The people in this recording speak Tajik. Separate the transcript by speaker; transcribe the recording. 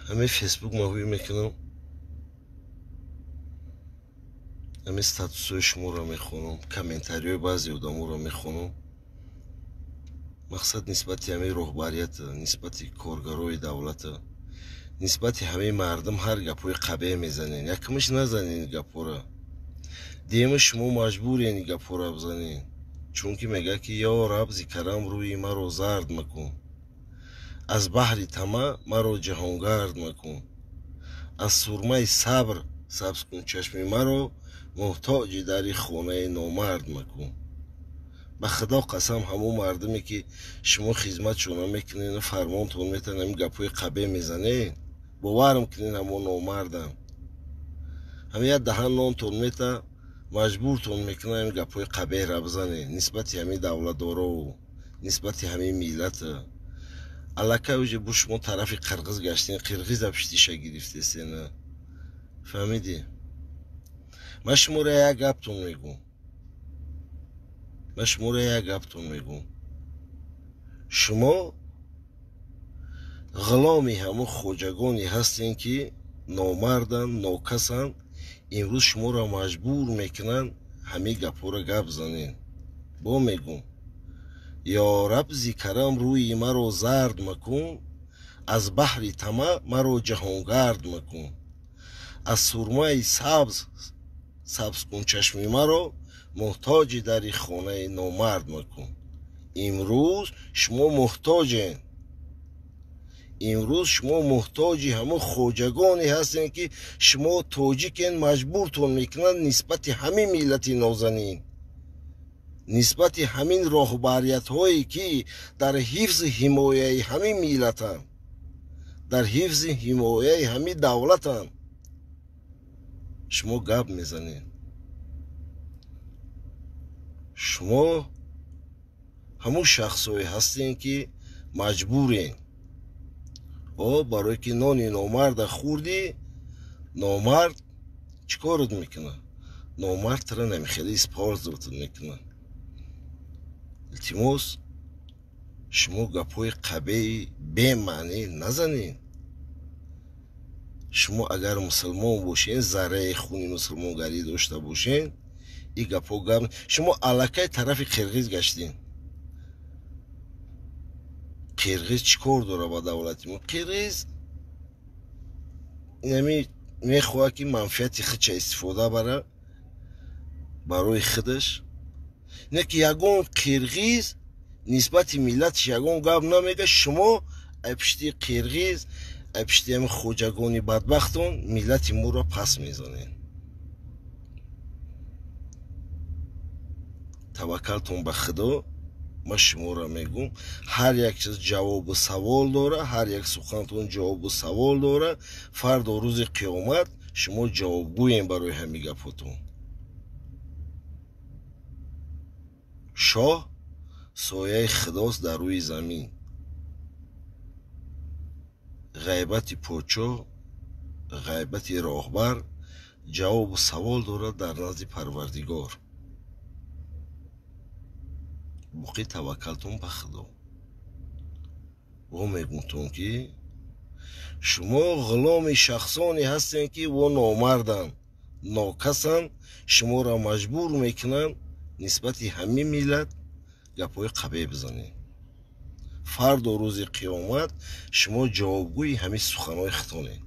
Speaker 1: Ҳамин Фейсбук маҳвӣ мекунам, ҳамин статусҳои шуморо мехонам, комментариҳои баъзе одаморо мехонам. Мақсад нисбати ҳамин роҳбарият, нисбати коргарои давлата, нисбати ҳамин мардум ҳар гапҳои қабеҳ мезанен. Якумаш назанен гапҳоро, дуюмаш шумо маҷбурен гапҳоро бизанен, чунки мегӯяд ки ё раб зи карам рӯи маро зард макун, аз баҳри тама маро ҷаҳонгард макун, аз сурмаи сабр сабз кун чашми маро, муҳтоҷи дари хонаи номард макун. Ба худо қасам, ҳамон мардуме ки шумо хизматшона мекунену фармонтон метан, ҳамин гапҳои қабеҳ мезанед, боварам кунед, ҳамон номардам. Ҳамин як даҳан нонтон мета, маҷбуртон мекунад ҳамин гапҳои қабеҳра бизанед нисбати ҳамин давлатдорову нисбати ҳамин миллата. Аллакай уже бу шумо тарафи қирғиз гаштен, қирғиза пиштиша гирифтесена. Фаҳмидӣ? Ман шуморо як гаптон мегӯм, ман шуморо як гаптон мегӯм: шумо ғуломи ҳамон хоҷагоне ҳастем ки номарданд, нокасанд. Имрӯз шуморо маҷбур мекунанд ҳамин гапҳоро гап занед. Бо мегӯм: ё раб зи карам рӯи маро зард макун, аз баҳри тама маро ҷаҳонгард макун, аз сурмаи сабз сабз кун чашми маро, муҳтоҷи дари хонаи номард макун. Имрӯз шумо муҳтоҷен, имрӯз шумо муҳтоҷи ҳамон хоҷагоне ҳастем ки шумо тоҷикен, маҷбуртон мекунанд нисбати ҳамин миллати нозанин, нисбати ҳамин роҳбариятҳое ки дар ҳифзи ҳимояи ҳамин миллатанд, дар ҳифзи ҳимояи ҳамин давлатанд, шумо гап мезанед. Шумо ҳамон шахсҳое ҳастем ки маҷбурен. О, барое ки нони номарда хӯрдӣ, номард чӣ корот мекунад? Номард тара намехеле использовать мекунад. Илтимос, шумо гапҳои қабеҳи бемаънӣ назанед. Шумо агар мусулмон бошед, зарраи хуни мусулмонгарӣ дошта бошед, ин гапҳо гап. Шумо аллакай тарафи қирғиз гаштед. Қирғиз чӣ кор дорад ба давлати мо? Қирғиз инами мехоҳад ки манфиати худша истифода бара барои худаш. Не ки ягон қирғиз нисбати миллаташ ягон гап намега. Шумо ай пишти қирғиз, ай пишти ҳамин хоҷагони бадбахтон миллати моро пас мезанед. Таваккалтон ба худо. Ман шуморо мегӯм, ҳар як чиз ҷавобу савол дора, ҳар як сухантон ҷавобу савол дора. Фардо рӯзи қиёмат шумо ҷавобгӯем барои ҳамин гапҳотон. Шоҳ сояи худост дар рӯи замин. Ғайбати подшоҳ, ғайбати роҳбар ҷавобу савол дорад дар назди Парвардигор. Боқӣ таваккалтон ба худо. Во мегӯмтон ки шумо ғуломи шахсоне ҳастем ки во номарданд, нокасанд, шуморо маҷбур мекунанд нисбати ҳамин миллат гапҳои қабеҳ бизанед. Фардо рӯзи қиёмат шумо ҷавобгӯи ҳамин суханҳои худтонед.